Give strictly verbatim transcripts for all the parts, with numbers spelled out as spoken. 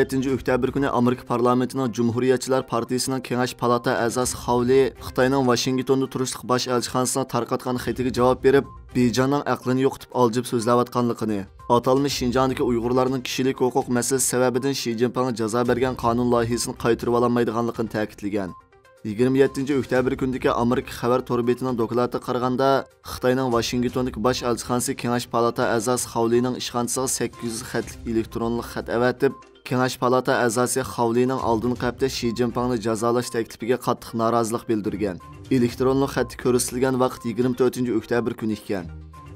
يەتتىنچى ئۆكتەبىر كۈنى ئامېرىكا پارلامېنتىنىڭ جۇمھۇرىيەتچىلەر پارتىيىسىنىڭ كېڭەش پالاتا ئەزاسى خاۋلى خىتاينىڭ ۋاشىنگتوندا تۇرۇشلۇق باش ئەلچىخانىسىغا تارقاتقان خېتىگە جاۋاب بېرىپ، بېيجىڭنىڭ ئەقلىنى يوقىتىپ ئالجىپ سۆزلەۋاتقانلىقىنى، ئاتالمىش شىنجاڭدىكى ئۇيغۇرلارنىڭ كىشىلىك ھوقۇق مەسىلىسى سەۋەبىدىن شى جىنپىڭغا جازا بەرگەن قانۇن لايىھىسىنى قايتۇرۇۋالالمايدىغانلىقىنى تەكىتلىگەن. يىگىرمە يەتتىنچى ئۆكتەبىر كۈنىدىكى ئامېرىكا خەۋەر تور بېتىنىڭ دوكلاتىغا قارىغاندا، خىتاينىڭ ۋاشىنگتوندىكى باش ئەلچىخانىسى كېڭەش پالاتا ئەزاسى خاۋلىنىڭ ئىشخانىسىغا سەككىز يۈز خەتلىك ئېلېكترونلۇق خەت ئەۋەتىپ، كېڭەش پالاتا ئەزاسى خاۋلىنىڭ ئالدىنقى ھەپتە شى جىنپىڭنى جازالاش تەكلىپىگە قاتتىق نارازىلىق بىلدۈرگەن. ئېلېكترونلۇق خەتتە كۆرسىتىلگەن ۋاقىت يىگىرمە تۆتىنچى ئۆكتەبىر كۈنى ئىكەن.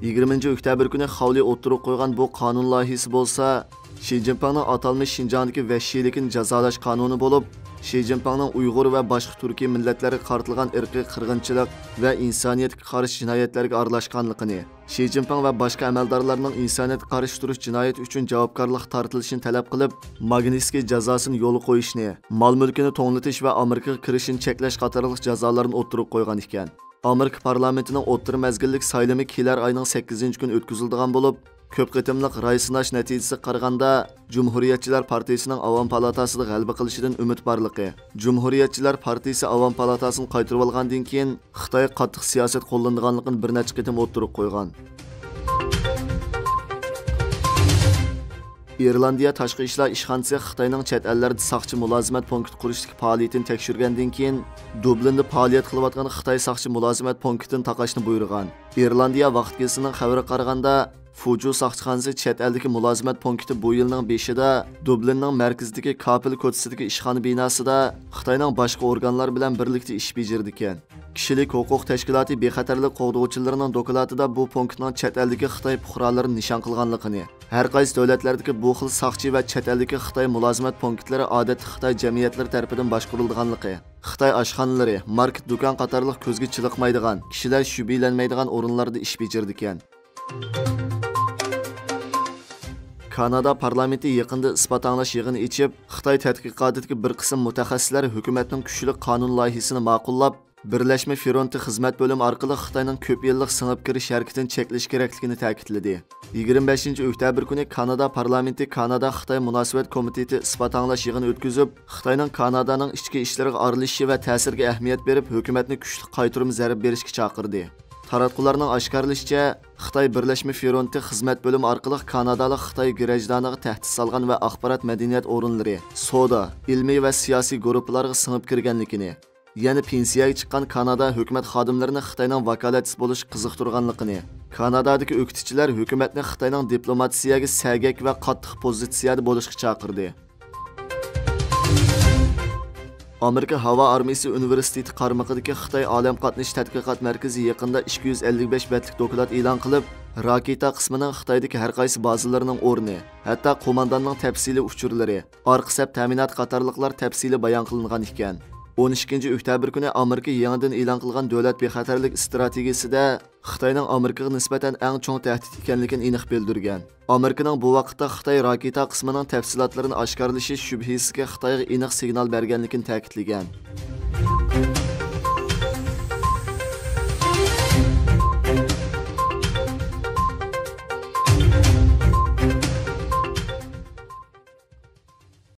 يىگىرمىنچى ئۆكتەبىر كۈنى خاۋلى ئوتتۇرىغا قويغان بۇ قانۇن لايىھىسى بولسا، شى جىنپىڭنىڭ ئاتالمىش شىنجاڭدىكى ۋەھشىيلىكىنى جازالاش قانۇنى بولۇپ، شى جىنپىڭنىڭ ئۇيغۇر ۋە باشقا تۈركىي مىللەتلەرگە قارىتىلغان ئىرقىي قىرغىنچىلىق ۋە ئىنسانىيەتكە قارشى جىنايەتلەرگە ئارىلاشقانلىقىنى، شى جىنپىڭ ۋە باشقا ئەمەلدارلارنىڭ ئىنسانىيەتكە قارشى تۇرۇش جىنايىتى ئۈچۈن جاۋابكارلىققا تارتىلىشىنى تەلەپ قىلىپ، ماگنىتسكىي جازاسىنى يولغا قويۇشنى، مال-مۈلكىنى توڭلىتىش ۋە ئامېرىكىغا كىرىشىنى چەكلەش قاتارلىق جازالارنى ئوتتۇرىغا قويغان ئىكەن. ئامېرىكا پارلامېنتىنىڭ ئوتتۇرا مەزگىللىك سايلىمى كېلەر ئاينىڭ سەككىزىنچى كۈنى ئۆتكۈزۈلىدىغان بولۇپ، كۆپ قېتىملىق راي سىناش نەتىجىسىگە قارىغاندا، جۇمھۇرىيەتچىلەر پارتىيىسىنىڭ ئاۋام پالاتاسىدا غەلىبە قىلىشىدىن ئۈمىد بارلىقى، جۇمھۇرىيەتچىلەر پارتىيىسى ئاۋام پالاتاسىنى قايتۇرۇۋالغاندىن كېيىن، خىتايغا قاتتىق سىياسەت قوللىنىدىغانلىقىنى بىر نەچچە قېتىم ئوتتۇرىغا قويغان. ئىرلاندىيە تاشقى ئىشلار ئىشخانىسى خىتاينىڭ چەت ئەللەردە ساقچى مۇلازىمەت پونكىتى قۇرۇشتىكى پائالىيىتىنى تەكشۈرگەندىن كېيىن، دۇبلىندا پائالىيەت قىلىۋاتقان خىتاي ساقچى مۇلازىمەت پونكىتىنى تاقاشنى بۇيرۇغان. ئىرلاندىيە ۋاقىت گېزىتىنىڭ خەۋىرىگە قارىغاندا، فۇجۇ ساقچىخانىسى چەت ئەلدىكى مۇلازىمەت پونكىتى بۇ يىلنىڭ بېشىدا دۇبلىننىڭ مەركىزىدىكى كاپېل كوچىسىدىكى ئىشخانا بىناسىدا خىتاينىڭ باشقا ئورگانلار بىلەن بىرلىكتە ئىش بېجىرىدىكەن. كىشىلىك ھوقۇق تەشكىلاتى بىخەتەرلىك قوغدىغۇچىلىرىنىڭ دوكلاتىدا بۇ پونكىتنىڭ چەت ئەلدىكى خىتاي پۇقرالىرىنى نىشان قىلغانلىقىنى، ھەر قايسى دۆلەتلەردىكى بۇ خىل ساقچى ۋە چەت ئەلدىكى خىتاي مۇلازىمەت پونكىتلىرى ئادەتتە خىتاي جەمئىيەتلىرى تەرىپىدىن باشقۇرۇلىدىغانلىقى، خىتاي ئاشخانىلىرى، ماركېت، دۇكان قاتارلىق كۆزگە چېلىقمايدىغان، كىشىلەر شۈبھىلەنمەيدىغان ئورۇنلاردا ئىش بېجىرىدىكەن. كانادا پارلامېنتى يېقىندا ئىسپات ئاڭلاش يىغىنى ئېچىپ، خىتاي تەتقىقاتىدىكى بىر قىسىم مۇتەخەسسىسلەر ھۆكۈمەتنىڭ كۈچلۈك قانۇن لايىھىسىنى ماقۇللاپ، بىرلەشمە فرونتى خىزمەت بۆلۈمى ئارقىلىق خىتاينىڭ كۆپ يىللىق سىڭىپ كىرىش ھەرىكىتىنى چەكلىشى كېرەكلىكىنى تەكىتلىدى. يىگىرمە بەشىنچى ئۆكتەبىر كۈنى كانادا پارلامېنتى كانادا خىتاي مۇناسىۋەت كومىتېتى ئىسپات ئاڭلاش يىغىنى ئۆتكۈزۈپ، خىتاينىڭ كانادانىڭ ئىچكى ئىشلىرىغا ئارىلىشىشى ۋە تەسىرىگە ئەھمىيەت بېرىپ، ھۆكۈمەتنى كۈچلۈك قايتۇرما زەربە بېرىشكە چاقىردى. تاراتقۇلارنىڭ ئاشكارىلىشىچە، خىتاي بىرلەشمە فرونتى خىزمەت بۆلۈمى ئارقىلىق كانادالىق خىتاي گىرەجدانىغا تەھدىت سالغان ۋە ئاخبارات مەدەنىيەت ئورۇنلىرى، سودا، ئىلمىي ۋە سىياسىي گۇرۇپپىلارغا سىڭىپ كىرگەنلىكىنى، يەنە پېنسىيەگە چىققان كانادا ھۆكۈمەت خادىملىرىنى خىتاينىڭ ۋاكالەتچىسى بولۇشقا قىزىقتۇرغانلىقىنى، كانادادىكى ئۆكتىچىلەر ھۆكۈمەتنى خىتاينىڭ دىپلوماتىسىيەگە سەگەك ۋە قاتتىق پوزىتسىيەدە بولۇشقا چاقىردى. ئامېرىكا ھاۋا ئارمىيىسى ئۇنىۋېرسىتېتى قارمىقىدىكى خىتاي ئالەم قاتنىشى تەتقىقات مەركىزى يېقىندا ئىككى يۈز ئەللىك بەش بەتلىك دوكلات ئېلان قىلىپ، راكېتا قىسمىنىڭ خىتايدىكى ھەر قايسى بازىلىرىنىڭ ئورنى، ھەتتا قومانداننىڭ تەپسىلىي ئۇچۇرلىرى، ئارقا سەپ تەمىناتى قاتارلىقلار تەپسىلىي بايان قىلىنغان ئىكەن. ئون ئىككىنچى ئۆكتەبىر كۈنى ئامېرىكا يېڭىدىن ئېلان قىلغان دۆلەت بىخەتەرلىك ئىستراتېگىيىسىدە خىتاينىڭ ئامېرىكىغا نىسبەتەن ئەڭ چوڭ تەھدىت ئىكەنلىكىنى ئېنىق بىلدۈرگەن. ئامېرىكىنىڭ بۇ ۋاقىتتا خىتاي راكېتا قىسمىنىڭ تەپسىلاتلىرىنى ئاشكارىلىشى شۈبھىسىزكى خىتايغا ئېنىق سىگنال بەرگەنلىكىنى تەكىتلىگەن.